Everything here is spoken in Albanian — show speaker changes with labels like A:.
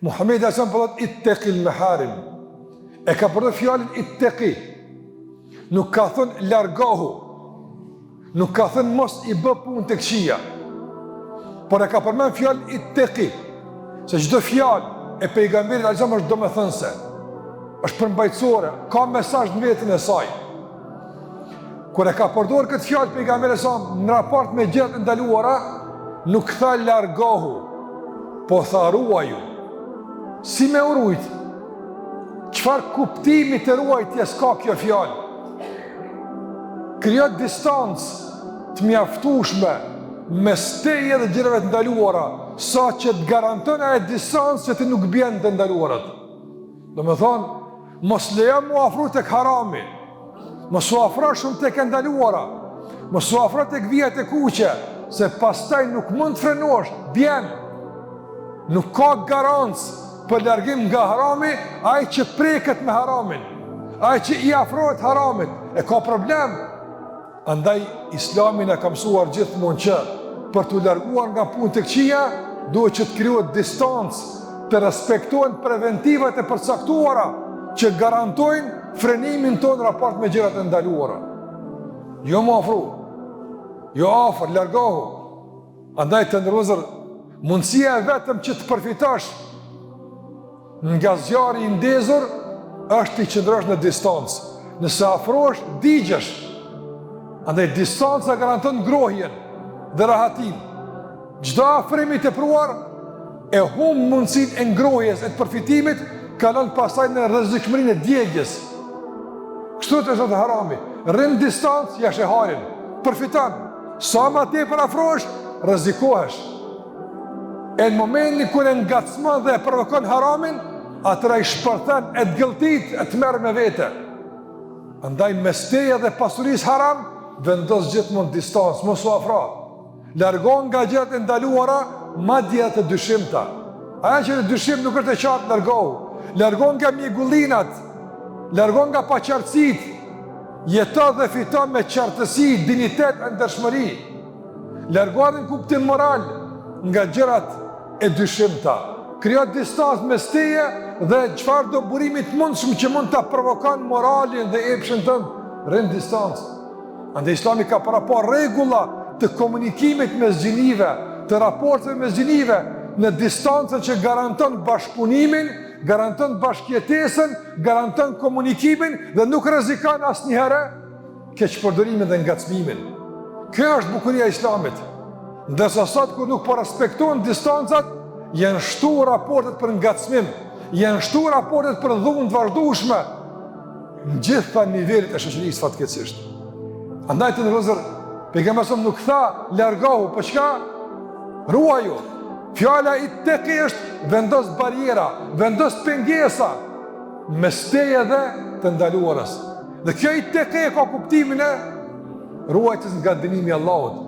A: Muhammedi alejhi selam po thotë ittekil meharim. E ka përdor fjalën itteki. Nuk ka thënë largohu. Nuk ka thënë mos i bë punët e këqija. Por e ka përmend fjalën itteki. Se çdo fjalë e pejgamberit alejhi selam është domethënëse. Është përmbajtësore, ka mesazh në veten e saj. Kur e ka përdor këtë fjalë pejgamberi alejhi selam në raport me gjërat e ndaluara, nuk tha largohu, po tha ruaju. Si me u rujt? Çfarë kuptimi të ruajtjes ka kjo fjalë? Krijo distancë të mjaftueshme mes teje dhe gjërave të ndaluara, sa që të garanton ajo distancë që ti nuk bjen të ndaluarat. Domethonë, mos lejo m'u afru tek harami, mos u afro shumë tek e ndaluara, mos u afro tek vijat e kuqe, se pastaj nuk mund të frenohesh, bjen. Nuk ka garancë për largim nga harami, ai që preket me haramin, ai që i afrohet haramit, e ka problem. Andaj, islami na ka mësuar gjithmonë që për t'u larguar nga punët e këqija, duhet që të krijohet distancë, të respektohen preventivat e përcaktuara që garantojnë frenimin tonë në raport me gjërat e ndaluara. Jo m'u afru, jo afër, largohu. Andaj të nderuar vëllezër, mundësia e vetëm që të përfitosh Nga zjarri i ndezur është t'i qëndrosh në distancë. Nëse afrohesh, digjesh. Andaj distanca garanton ngrohjen dhe rahatinë. Çdo afrim i tepruar e humb mundësinë e ngrohjes e të përfitimit, kalon pastaj në rrezikshmërinë e djegies. Kështu është edhe harami. Rri në distancë, ja sheh hajrin. Përfiton. Sa ma tepër afrohesh, rrezikohesh. E në momentin kur e ngacmon dhe e provokon haramin, atëherë ai shpërthen e të gëlltit e të merr me vete. Andaj mes teje dhe pasurisë haram, vendos gjithmonë distancë, mos u afro. Largohu nga gjërat e ndaluara, madje edhe të dyshimta. Ajo që në dyshim nuk është e qartë, largohu. Largohu nga mjegullinat, largohu nga paqartësitë, jeto dhe fito me qartësi, dinjitet e ndershmëri. Largohu edhe në kuptim moral nga gjërat e dyshimta. Krijo distancë mes teje dhe çfarëdo burimi të mundshëm që mund ta provokon moralin dhe epshin tënd, rri në distancë. Andaj Islami ka paraparë rregulla të komunikimit mes gjinive, të raporteve mes gjinive në distancën që garanton bashkëpunimin, garanton bashkëjetesën, garanton komunikimin dhe nuk rrezikon asnjëherë keqpërdorimin dhe ngacmimin. Kjo është bukuria e Islamit. Ndërsa sot kur nuk po respektohen distancat, janë shtu raportet për ngacmim, janë shtu raportet për dhunë të vazhdueshme në gjitha nivelet e shoqërisë fatkeqësisht. Andaj të nderuar vëllezër, pejgamberi a.s. nuk tha largohu, po çka? Ruaju. Fjala itteki është vendos barriera, vendos pengesa mes teje dhe të ndaluarës. Dhe kjo itteki e ka kuptimin e ruajtjes nga dënimi i Allahut.